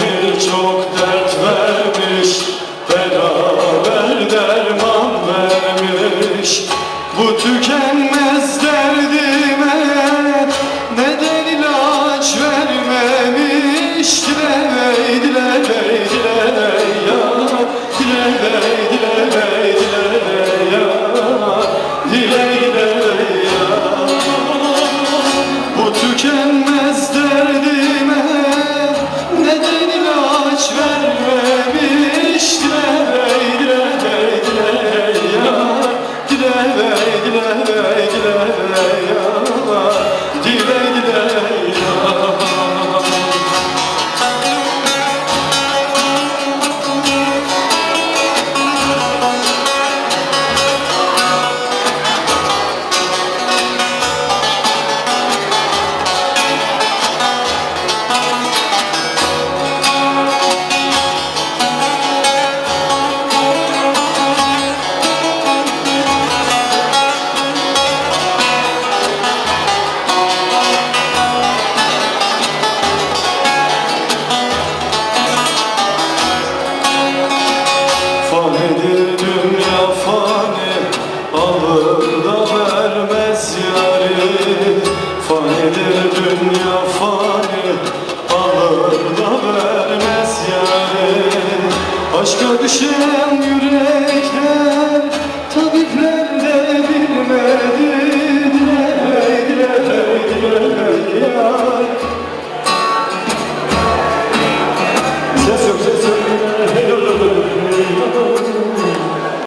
Birçok dert vermiş, beraber derman vermiş. Bu tükenmez derdime neden ilaç vermemiş? Diley diley diley ya, diley diley diley ya, diley diley ya. Bu tükenmez derdime neden ilaç vermemiş? Diley diley diley ya, diley diley diley ya, diley diley ya. Fanidir dünya fani, alır da vermez yari. Fanidir dünya fani, alır da vermez yari. Aşka düşen yürekler, tabipler de bilmedi. Diley diley diley yar. Ses yok.